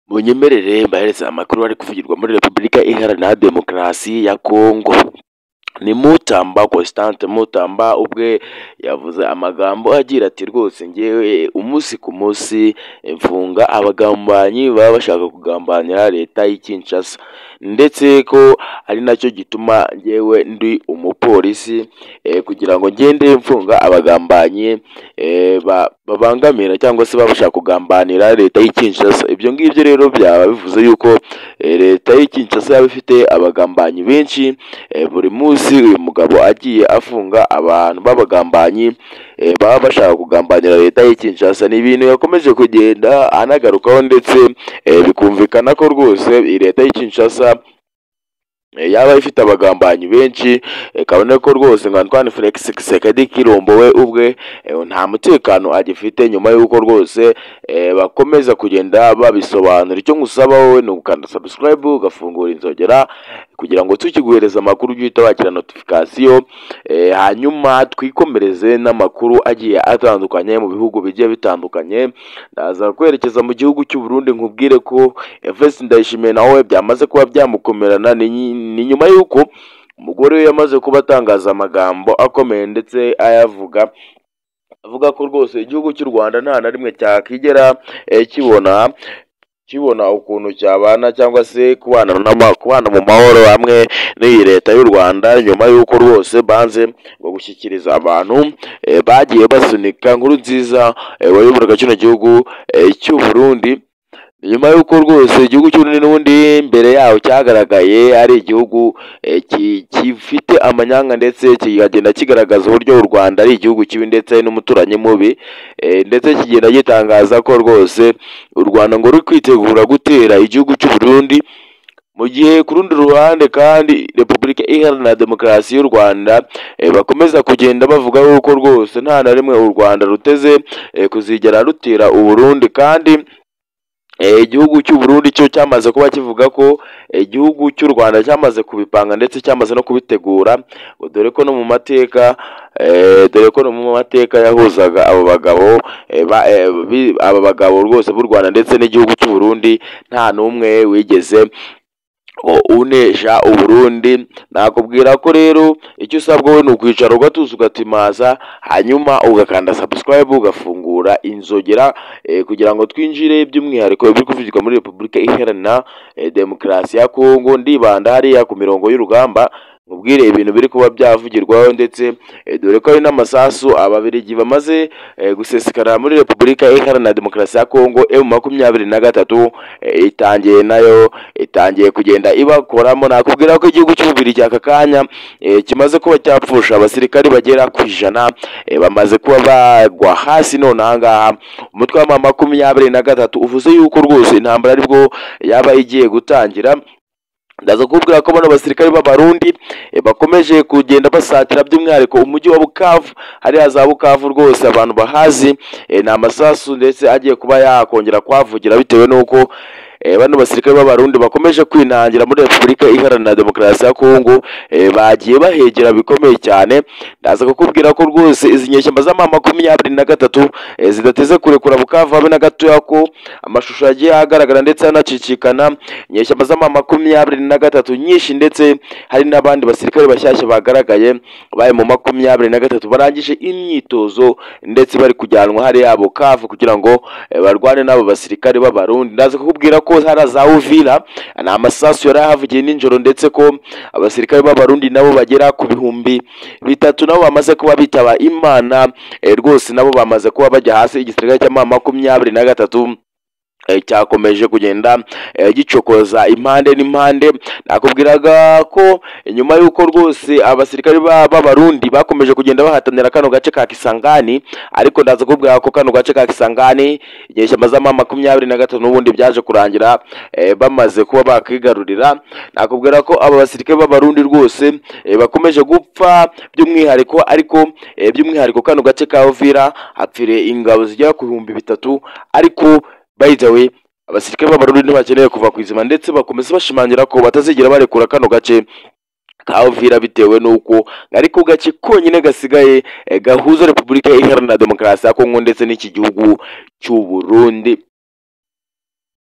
Munyemerere mbahereze amakuru ari kuvugirwa muri Repubulika Iharanira Demokarasi ya Kongo. Ni Mutamba Constante Mutamba ubwe yavuze amagambo agira ati: "Rwose ngewe umunsi ku munsi mfunga abagambanyi baba bashaka kugambanira leta y'i Kinshasa, ndetse ko ari nacyo gituma ngewe ndi umupolisi kugira ngo ngende mfunga abagambanyi babangamira cyangwa se baba bashaka kugambanira leta y'i Kinshasa." Ibyo ngibyo rero byaba bivuze yuko leta y'i Kinshasa yaba ifite abagambanyi benshi. Buri munsi uyu mugabo agiye afunga abantu b'abagambanyi baba bashaka kugambanira leta y'i Kinshasa. Ni ibintu yakomeje kugenda anagarukaho, ndetse bikumvikana ko rwose iyi leta y'i Kinshasa yaba ifite abagambanyi benshi, kabone ko rwose ngo Antoine Felix Tshisekedi Tshilombo we ubwe nta mutekano agifite, nyuma y'uko rwose bakomeza kugenda babisobanura. Icyo ngusaba wowe ni ugukanda subscribe, ugafungura inzogera kugira ngo tukiguhereza amakuru ujye uhita wakira notification, hanyuma twikomereze n'amakuru agiye atandukanye mu bihugu bigiye bitandukanye. Ndaza kwerekeza mu gihugu cy'u Burundi, nkubwire ko Evariste Ndayishimiye nawe byamaze kuba byamukomerana. Ni nyuma y'uko umugore we yamaze kuba atangaza amagambo akomeye, ndetse ayavuga avuga ko rwose igihugu cy'u Rwanda nta na rimwe cyakigera kibona ukuntu cyabana cyangwa se kubana mu mahoro hamwe n'iyi leta y'u Rwanda, nyuma y'uko rwose banze ngo gushyikiriza abantu bagiye basunika Nkurunziza wayoboraga kino gihugu cy'u Burundi. Nyuma y'uko rwose igihugu cy'u Burundi n'ubundi mbere yaho cyagaragaye ari igihugu gifite amanyanga, ndetse kikagenda kigaragaza uburyo u Rwanda ari igihugu kibi ndetse n'umuturanyi mubi, ndetse kigenda gitangaza ko rwose u Rwanda ngo ruri kwitegura gutera igihugu cy'u Burundi, mu gihe ku rundi ruhande kandi Repubulika Iharanira Demokarasi y'u Rwanda bakomeza kugenda bavuga yuko rwose nta na rimwe u Rwanda ruteze kuzigera rutera u Burundi. Kandi igihugu cy'u Burundi cyo cyamaze kuba kivuga ko igihugu cy'u Rwanda cyamaze kubipanga ndetse cyamaze no kubitegura, ngo dore ko no mu mateka yahuzaga abo bagabo aba bagabo rwose b'u Rwanda ndetse n'igihugu cy'u Burundi, nta n'umwe wigeze unesha u Burundi. Nakubwira ko rero icyo usabwa wowe ni ukwicara ugatuza, ugatimaza, hanyuma ugakanda subscribe, ugafungura inzogera kugira ngo twinjire by'umwihariko ibiri kuvugirwa muri Repubulika Iharanira Demokarasi ya Kongo. Ndibanda hariya ku mirongo y'urugamba, nkubwire ibintu biri kuba byavugirwaho, ndetse dore ko hari n'amasasu Ababirigi bamaze gusesekara muri Repubulika Iharanira Demokarasi ya Kongo. M23 itangiye nayo itangiye kugenda ibakoramo. Nakubwira ko igihugu cy'Ububirigi aka kanya kimaze kuba cyapfusha abasirikari bagera ku 100, bamaze kuba bagwa hasi. None aha ngaha umutwe wa M23 uvuze yuko rwose intambara aribwo yaba igiye gutangira. Ndaza kukubwira ko bano basirikare b'Abarundi bakomeje kugenda basatira by'umwihariko umujyi wa Bukavu. Hariya za Bukavu rwose abantu bahazi, ni amasasu ndetse agiye kuba yakongera kuhavugira, bitewe n'uko bano basirikare b'Abarundi bakomeje kwinangira muri Repubulika Iharanira Demokarasi ya Kongo, bagiye bahegera bikomeye cyane. Ndaza kukubwira ko rwose izi nyeshyamba z'ama 23 zidateze kurekura Bukavu habe na gatoya, ko amashusho yagiye agaragara ndetse anacicikana inyeshyamba z'ama 23 nyinshi, ndetse hari n'abandi basirikare bashyashya bagaragaye baye mu 23 barangije imyitozo, ndetse bari kujyanwa hariya Bukavu kugira ngo barwane n'abo basirikare b'Abarundi. Ndaza kukubwira ko hari za Uvira ni amasasu yari ahavugiye nijoro, ndetse ko abasirikare b'Abarundi nabo bagera ku 3000 nabo bamaze kuba bitaba Imana, rwose nabo bamaze kuba bajya hasi. Igisirikare cya 23 cyakomeje kugenda gicokoza impande n'impande. Nakubwiraga ko nyuma y'uko rwose abasirikare b'Abarundi bakomeje kugenda bahatanira kano gace ka Kisangani, ariko ndaza kubwira ko kano gace ka Kisangani inyeshyamba z'ama 23 n'ubundi byaje kurangira bamaze kuba bakigarurira. Nakubwira ko aba basirikare b'Abarundi rwose bakomeje gupfa by'umwihariko, ariko by'umwihariko kano gace ka Uvira hapfiriye ingabo zigera ku 3000. Ariko by the way, abasirikare b'Abarundi ntibakeneye kuva ku izima, ndetse bakomeza bashimangira ko batazigera barekura kano gace ka Uvira, bitewe n'uko ariko gace konyine gasigaye gahuza Repubulika Iharanira Demokarasi ya Kongo ndetse n'iki gihugu cy'u Burundi.